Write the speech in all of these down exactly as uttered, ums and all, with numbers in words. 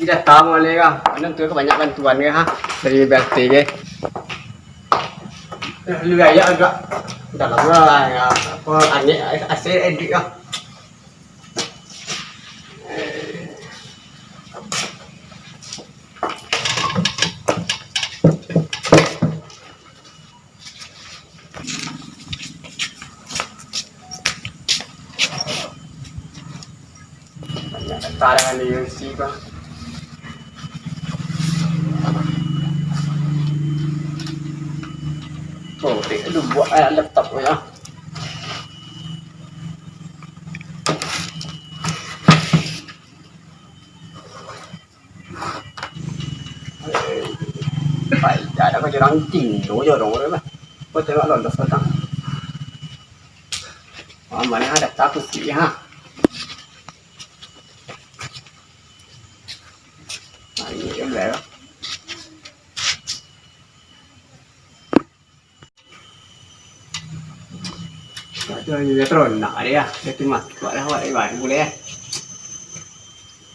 Dah tahu ni kah? Mana tu banyak bantuan kah, ha? Dari B L T kah? Lu gaya agak dalam lah, ya. Apa, angin, asal edit kah? Banyak kata dengan dia isi kah. Oh, dia dulu buat, eh, laptop tu ya. Pai, dah, dah kau jorang tino jorong tu lah. Kau tengok lolos patang. Oh, mana ada takut sih, ha? Ah, ini dia, bro. Ado yang teronak dia, dia tu mah. Buat lah, buat, buat, boleh, eh.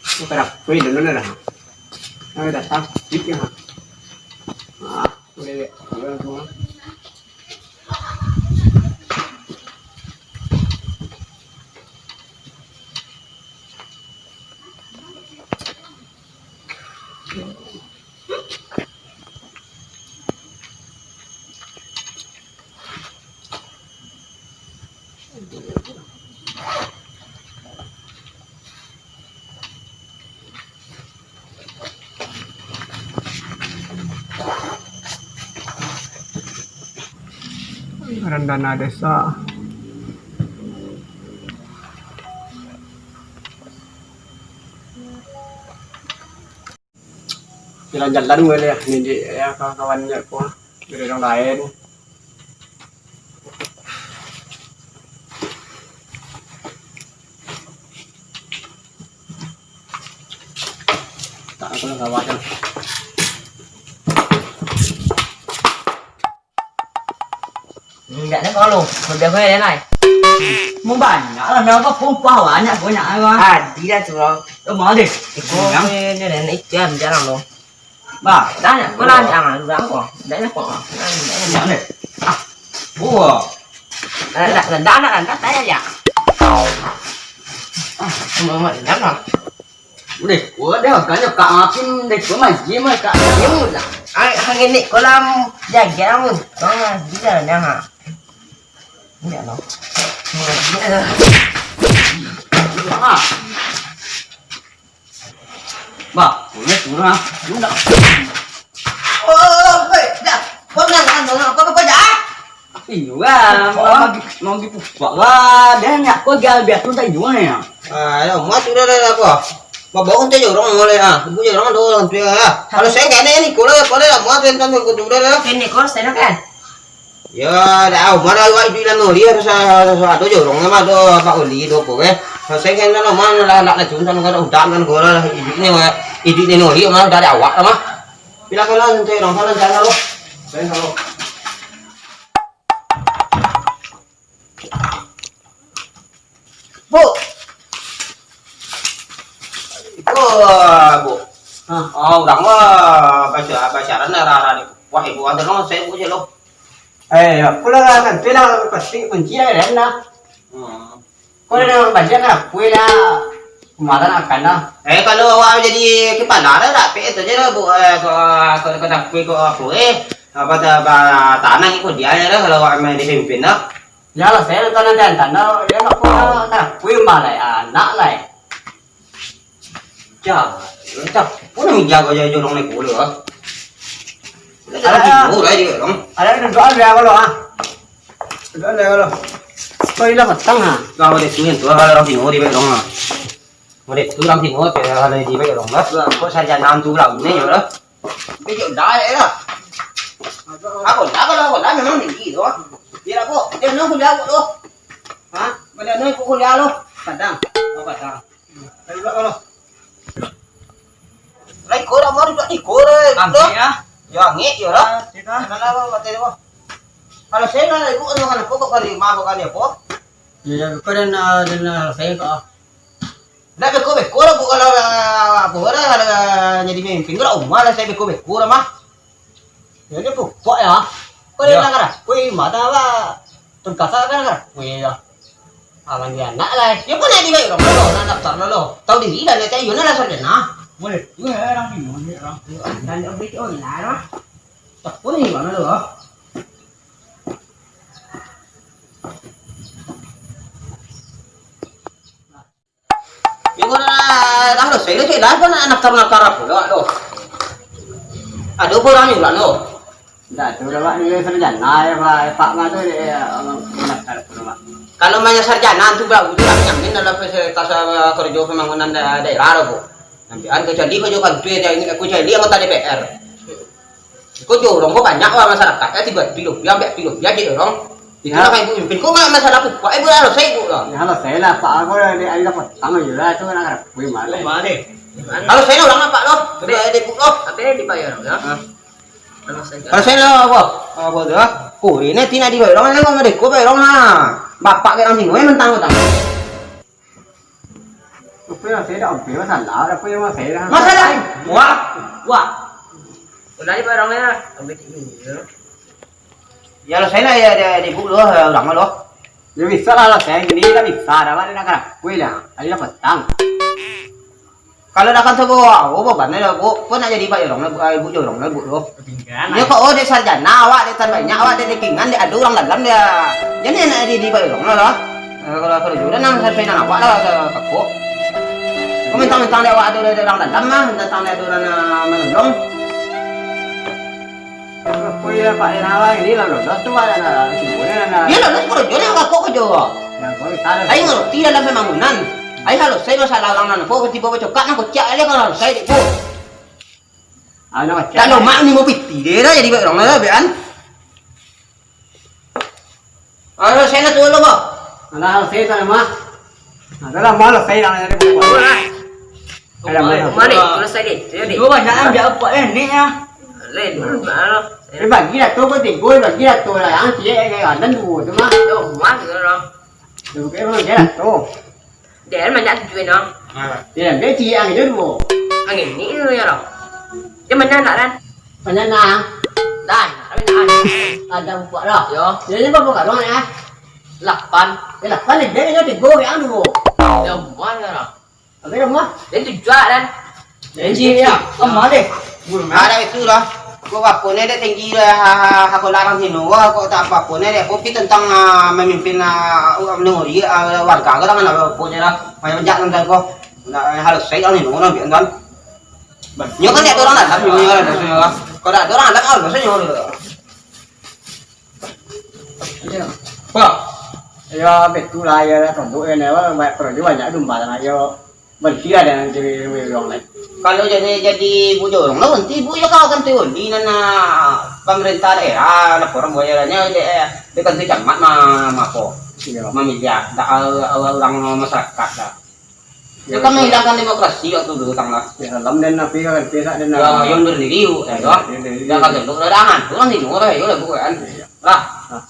Tu kada kuih dulu lah. Nah, dah takut sikit, ha. Ah, boleh, boleh, boleh. Rendana desa. Jalan-jalan gue lah, ni di, ya, kawan-kawan nyo ko, dari orang lain. Tak, aku nak kawan. Indak ni kalau, lebih aku ni, Nai. Mau banyak lah, nak apa pun pah banyak, banyak lah. Adi lah tu, bro. Oh, mau deh. Iko ni, ni, ni, ni, ikan jarang lo. Bah, dah nak, kau lah jangan, udah kau. Dah nak kau. Dah nak. Ah. Wah. Dah, dah, dah, dah, dah, dah, dah, ya. Ah, semua mak, dah, dah. Deh, gua deh, kan kak makin deh, gua mah gym lah, kak. Gym lah. Ai, hang ini kolam jaga mu. Kau mah gila dah, ha. Enggak, no. Ah. Bah, boleh kurang. Lu enggak. Oh, hei, dah. Kau nak, nak, nak, apa, apa, dah? Iyo lah, mau, mau, mau gitu. Wah, wah, dia nak kau jual biar tu tak jual ya. Ah, ya, mas sudah dah apa? Bawa untai jorong mulai ah. Ibu jorong ada orang tu ya. Kalau saya kena ni, kalau apa dah, mas yang tahu tu dah dah. Ini kau saya kan? Ya, dah, mana awak iduik lama dia, harus, harus ada jorong, nama ada Pak Oli, ada apa, eh? Kalau saya kena lama, lah, lah, lah, cuma kan udah kan, kalau lah, iduik ni, wah, iduik ni, ni, mana dari awak lah, mah. Bila kalau nanti orang sana, jangan lo. Saya kalau. Bu. Itu, Bu. Hah? Oh, urang mah baca, bacaran lah, rara ni. Wah, ibu ada dong, saya bu je lo. Eh, ya, pulang lah, nanti lah, pasti kunci lah, kan, lah. Hmm. Kau dah banyak kan, kue lah. Kemarin akan lah. Eh, kalau awak jadi kepala dah, tak payah tu je lah, Bu. Eh, kau, kau, kau tak kue, kau apa, eh. Apa tak, apa, tanah ikut dia je lah, kalau awak main di pimpin dah. Ya lah, saya nonton nanti, tanda dia nggak punya, nah, wih, malah ya, anak lah ya. Cak, cak, pun yang jago jago jorong ni pula, ah. Ada, ada, ada, ada, ada, ada, ada, kalau, ah. Ada, ada, kalau. Kau hilang petang, ah. Kau ada sini tu, kalau orang timur di belakang, ah. Model tu urang timur, kayak ada di baik dong, Mas. Kok sarjana tu lah, ini ya lah. Bejok dah, ya lah. Aku dah, kalau aku dah memang tinggi tu. Dia lah, kok. Dia nak kuliah, kok, tu. Hah? Mana nak ikut kuliah, lo? Padang. Oh, Padang. Ayo, Pak, kalau. Lah, ikut lah, mari, Pak, ikut, eh. Angkik, ya? Ya, angkik, ya lah. Ah, sini, ah. Mana lah, Pak, tadi, Pak? Kalau saya nak ikut, kan, apa, kok, kali, mah, kok, kali, apa? Ya, ya, kau dan, ah, dan, ah, saya, kok. Ndak beko-beko lah, Bu, kalau lah, apo lah, kalau lah jadi pamimpin, kalau umah lah, sayo beko-beko lah, mah. Yo, nyo pupuk yo. Kau Yo. Dah ngarapui, mata awak. Tun kasa kan ngarapui yo. Aman dia anak lah. Yo, pun nak dibayar urang lo, nak daftar lo, lo. Tahu diri lah, nak cari yo, nak lah sarjana. Boleh. Yo, urang bingung ni, urang. Dan dia beli online, mah. Tak pun ni, mana lo? Yo, kok dah, dah selesai tu, cek dah, kok nak naftar-naftar apo dah, tu? Ado apo urang nyuruah tu? Dah, tu dah, Pak, dia sarjana, ya, Pak. Pak Ma tu, dia, ya, naftar apo, Pak? Kalau manya sarjana tu, Pak, tu lah nyamin dalam fasilitas, eh, kerja pembangunan da-, daerah tu, Bu. Sampai an kecuali kerja kantua, kecuali anggota D P R. Ko jorong ko banyak lah masyarakat, eh, tigo puluah rupiah, ampek puluah rupiah cek jorong. Itu Ya. Lah kayak ibu mimpin. Ko ma-, masalah pupuk, eh, ibu lah selesai, ibu lah. Ya, lah, saya lah, Pak, aku lah, dia, dia dapat tanggung je lah, tu nak harap. Wih, malah. Malah. Kalau saya lah orang apa loh? Sudah ada ibu loh. Apa yang dibayar, ya? Ah. Kalau saya Kalau saya lah apa? Apa tu, ah? Kuri ni tina dibayar orang, lah, mereka bayar orang, ha. Bapak ke orang sini, eh, mentang-mentang. Apa yang saya dah ambil masalah, apa yang saya dah Masalah? Wah. Wah. Udah ni barangnya, ambil ini, ya. Ya, lo saya lah, ya, dia, dia ibu lo, ya, orang lo. Ya, bisa lah, lah, saya gini, lah, bisa, dah, dah, dah, dah, kue lah, tadi dah petang. Kalau dah kan sabo, oh, beban dah, Bu. Kau nak jadi Pak Jorong lah, Bu, ah, Ibu Jorong lah, Bu, lo. Ketinggalan. Ya, kok, oh, dia sarjana, awak, dia tan banyak, awak, dia dekingan, dia ada orang dalam, dia. Jadi, nak jadi Pak Jorong lah, lah. Eh, kalau kerja udah nang sampai nang awak lah, ke, ke kok. Kau mentang-mentang dia awak ada, ada orang dalam mah, mentang dia ada orang nak menolong. Apa ya, Pak Irawan ini lah lolos tu, Pak, nak, nak, nak. Dia lolos kerja ni, kakak kerja. Ya, kau di sana. Ayo ngerti dalam pembangunan. Ayo, kalau saya masalah orang nan, kau tiba bacokak, nak kocak aja kalau saya, Bu. Ah, nak kocak. Kalau mak ni mau piti dia dah jadi orang lah, Bean. Alah, selesai lah tu lo, Bang. Alah, selesai lah, Mak. Alah, malas saya nak jadi buku. Alah, malas. Kemana? Terus saya deh, saya deh. Dua banyak ambil apa, eh, ni ya. Lain, mana? Eh, bagi lah tu, kau tiga, bagi lah tu lah. Yang ciek, eh, ada dua tu, Mak. Yo, Mak, yo, Mak. Dia bukan orang dia lah tu. Dia banyak tujuan, no. Ha. Dia ambil ciek angin tu dulu. Angin ni tu, ya, lo. Dia menang tak, Dan? Menang. Dan, ada menang. Ada buat lah. Yo. Dia ni berapa karung, ya? Lapan. Dia lapan, dia ni tiga yang dulu. Dia rumah, ya, lo. Habis rumah? Dia tujuh, Dan. Janji, ya. Sama deh. Ada itu lah. Kok apa ni, dia tinggi lah, ha, ha, ha, kok larang sino, kok, kok tak apa-apa ni, dia kopi tentang, ah, memimpin, ah, menengori, ah, warga, kok tangan apa-apa ni lah. Banyak-banyak tentang kok. Nah, harus saya ni, orang biar, kan. Nyo kan dia orang dalam, nyo kan, nyo kan. Kalau ada orang dalam, harus nyo dulu. Apa? Ya, betul lah, ya, lah, tunduk, ya, ni, wah, banyak, perlu banyak domba lah, yo. Berhenti lah dengan cewek-cewek orang lain. Kalau jadi, jadi ibu jorong lah, berhenti ibu, ya, kau kan teoli, nana, pemerintah daerah, laporan buaya, dia, dia kan tu camat, ma-, ma-, apa? Iya. Memilih, tak, eh, orang masyarakat lah. Itu kan menghilangkan demokrasi waktu dulu, tang lah. Ya, dalam dan napi kan, pihak dan Ya, napi. Yang berdiri, yuk, ya, Ya, yuk. Yang berdiri. Yang kata, "Lu udah jangan, lu nanti nurah, yuk, lah, bukan." Iya. Lah. Nah.